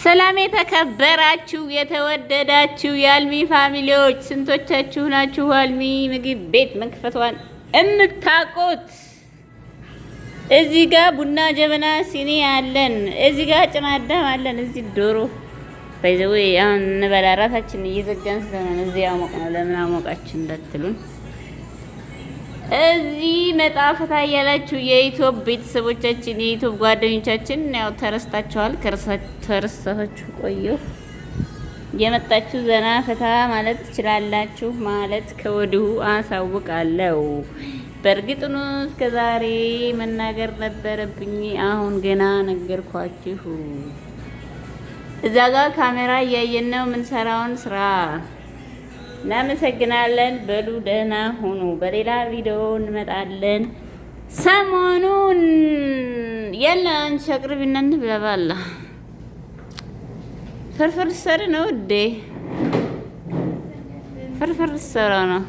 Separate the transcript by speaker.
Speaker 1: ሰላም የተከበራችሁ የተወደዳችሁ የአልሚ family ዎች፣ ስንቶቻችሁ ናችሁ አልሚ ምግብ ቤት መክፈቷን እምታውቁት? እዚህ ጋር ቡና፣ ጀበና፣ ሲኒ አለን። እዚህ ጋር ጭናዳም አለን። እዚህ ዶሮ by the way አሁን እንበላ ራሳችን እየዘጋን ስለሆነ እዚህ አሞቅ ነው። ለምን አሞቃችን እንዳትሉን እዚህ መጣፈታ እያላችሁ የዩቲዩብ ቤተሰቦቻችን የዩቲዩብ ጓደኞቻችን ያው ተረስታችኋል። ተረስታችሁ ቆየሁ። የመጣችሁ ዘና ፈታ ማለት ትችላላችሁ ማለት ከወዲሁ አሳውቃለሁ። በእርግጥ ነው እስከ ዛሬ መናገር ነበረብኝ። አሁን ገና ነገርኳችሁ። እዛ ጋር ካሜራ እያየን ነው የምንሰራውን ስራ። እናመሰግናለን። በሉ ደህና ሁኑ። በሌላ ቪዲዮ እንመጣለን። ሰሞኑን የለ አንቺ አቅርቢና እንብላ። ባላ ፍርፍር ልትሰሪ ነው እዴ? ፍርፍር ልትሰራ ነው።